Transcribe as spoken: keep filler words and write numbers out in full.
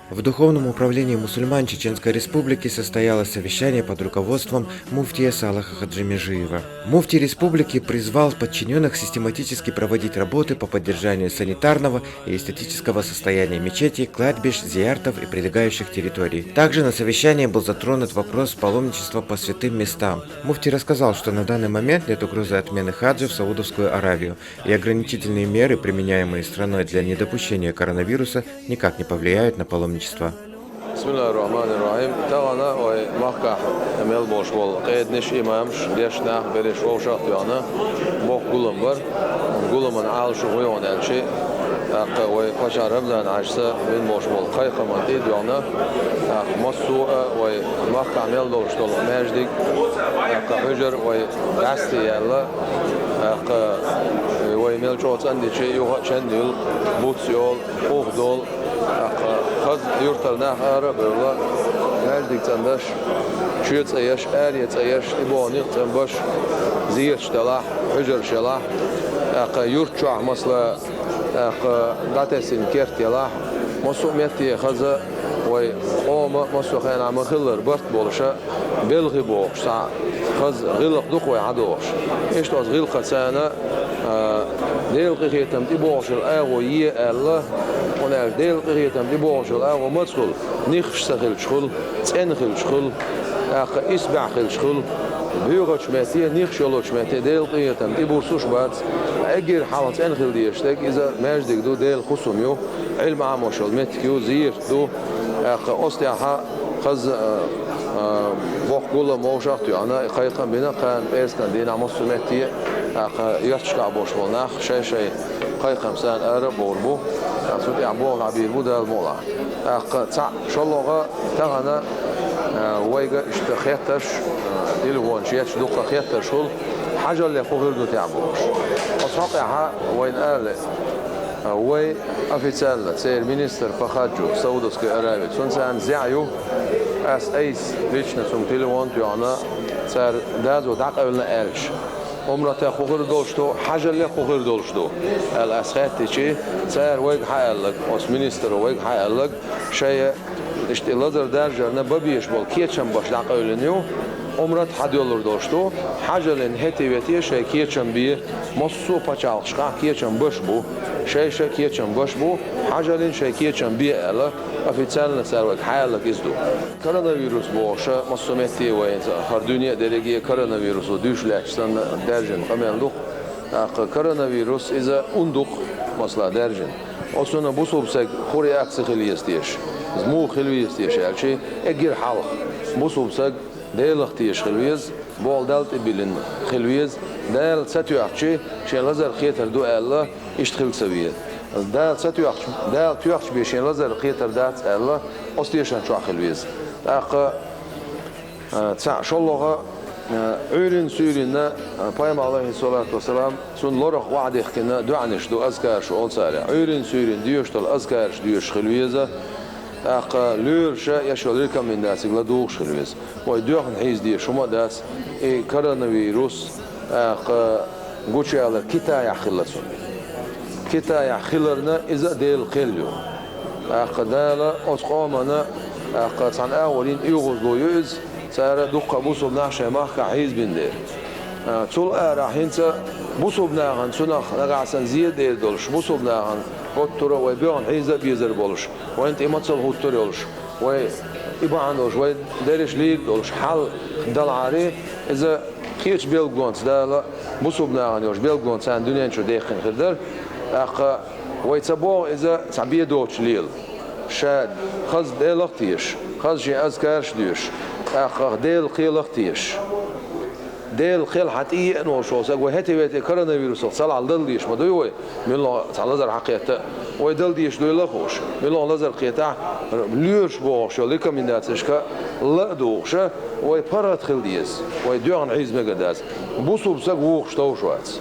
В Духовном управлении мусульман Чеченской Республики состоялось совещание под руководством муфтия Салаха Хаджи Межиева. Муфтий республики призвал подчиненных систематически проводить работы по поддержанию санитарного и эстетического состояния мечетей, кладбищ, зияртов и прилегающих территорий. Также на совещании был затронут вопрос паломничества по святым местам. Муфтий рассказал, что на данный момент нет угрозы отмены хаджа в Саудовскую Аравию, и ограничительные меры, применяемые страной для недопущения коронавируса, никак не повлияют на паломничество. Бисмиллахир-рахманир-рахим. Тахана вай махкахь мел болуш болу къеданаш, имамаш, дешна нах, бераш вовшах а тоьхна, боккха гулам бар. Гуламан Ӏалашо хӀун ю аьлча, тӀаккха вай паччахь Рамзан-Хьаьжас бина болуш болу кхайкхаман тӀе а доьхна, тӀаккха массо а вай махкахь мел долуш долу маьждиг, тӀаккха хьуьжар вай дӀасте яьлла, тӀаккха вай мел чӀогӀа цӀандича юха а чан а юьллу, буц йолу, къух долу, тӀаккха хаза юьртара нах ара а бевлла, маьждиг цӀандаш, чоь цӀа еш, аре цӀа еш, тӀебогӀу некъ цӀанбеш, зераш делахь, хьуьжарш елахь, тӀаккха юрт чохь масала, тӀаккха дӀатесна керт елахь, массо а метте хаза вай къоман массо а хенахь ма-хиллара барт болуша, белхи бохуш, цхьа хаза гӀиллакх ду-кх вай хьадохуш. Иштта оцу гӀиллакхаца, а, Делан къинхетам тӀебогӀуш йолу агӀо е аьлла, хӀунда аьлча Делан къинхетам тӀебогӀуш йолу агӀо маца хуьлу? Нихаш ца хилча хуьлу, цӀена хилча хуьлу, тӀаккха исбаьхьа хилча хуьлу. Боьхачу метте, нихаш йолчу метте Делан къинхетам тӀебуссуш бац. Эггара хьалха цӀена хила дезаш дерг иза маьждиг ду, Делан хӀусам ю, Ӏилма Ӏамош йолу меттиг ю, зерат ду, тӀаккха оцу тӀехь хаза, а, а, боккха гулам вовшах а тоьхна, и кхайкхам бина, кхана пӀераскан дийнахь массо а метте, тӀаккха йоьтташкахь болуш болу нах шай-шай кхайкхамца ара а бовр бу, тӀаккха цу тӀехь болх дӀабийр бу Дала мукъалахь. ТӀаккха цхьаъ, шолгӀа, тахана, а, вайга иштта хеттарш, а, телефонаш етташ дуккха хеттарш хуьлу, хьажаллех хӀун хир ду техь бохуш. Оцу хьокъехь вайна ала лаьа, а, вай официально церан министр по хаджу Саудовской Аравии, цунна царна зӀе ю, ас айса лично цунга телефон а тоьхна, цара доза дӀакъевлина аьлча, Ӏумратех хӀун хир долуш ду, хьажаллех хӀун хир долуш ду аьлла ас хаьттича, цара вайга хьааьлларг, оцу министро вайга хьааьлларг, шайн иштта и лазар даржарна бан безаш болу кечам беш дӀакъевлина ю, Ӏумрат хьадоьллур долуш ду, хьажаллин хӀетте-ветте шайн кечам бе, массо а пачхьалкхашкахь кечам беш бу, шайн ша кечам беш бу, хьажаллин шайн кечам бе аьлла, официально цара вайга хьааьлларг иза ду. Коронавирус бохуша массо а метте вайна, хӀара дуьне а дерриге а коронавирусо дуьйш лаьтташ санна даьржина къамел ду-кх. ТӀаккха коронавирус иза ун ду-кх, масала, даьржина. Оцунна бусулба стаг хӀун реакция хила еза теша, иза муха хила веза теша аьлча, эггара хьалха бусулба стаг Делах тешаш хила веза, болх Далла тӀе биллина хила веза, Дала ца тоьхча, шен лазар-кхетар ду аьлла, иштта хила ца веза. Дала ца тоьхча, Дала тоьхча бен шен лазар-кхетар дац аьлла, оцу тешан чохь хила веза. ТӀаккха, а, цхьаъ, шолгӀа, а, Ӏуьйрин-суьйринна, а, пайхамар, алейхиссалату вассалам, цунна лорах охьадехкина доӀанаш ду, азкараш олу царех. Ӏуьйрин-суьйрин доьшуш долу азкараш доьшуш хила веза, тӀаккха лоьраша еш йолу рекомендацига ладугӀуш хила веза. Вай доьхна хьийза дезаш хӀума а дац, и коронавирус, тӀаккха гучуялар Китаехь хилла цунна. Китаехь хиларна иза а Делан кхел ю. ТӀаккха Дала оцу къомана, тӀаккха цхьана агӀор йина оьгӀазло ю иза, цара дуккха а бусулба нах шайн махкахь хьийзабина дела. А, цул арахь хӀинца бусулба нахана цунах нагахь санна зе а дер долуш, бусулба нахана готтура а вай боьхна хьийза а безар болуш, вайна тӀе мацалла хӀуттур йолуш, вай и бахьана долуш, вай дерриш лийр долуш хьал далахьара, иза кхечу билгалонца Дала бусулба нахана йолуш билгалонца царна дуьнен чу даьккхина хир дара. ТӀаккха вай ца боху иза цхьа бен доцуш лела. Ша хаза Делах а тешаш, хаза шен азкараш а доьшуш, тӀаккха Делан кхелах а тешаш. Делан кхел хьан тӀееана волуш волу стаг, вай хӀетте-ветте коронавирусах цхьалха дала дезаш ма дуй вай, муьлхха цхьа лазар хьакхетта а. Вай дала дезаш дуйла а хууш, муьлхха лазар кхетахь, лоьраша бохуш йолу рекомендацешка ла а дугӀуш, вай паргӀат хила деза, вай доьхна хьийза мегар дац. Бусулба стаг вухуш товш вац.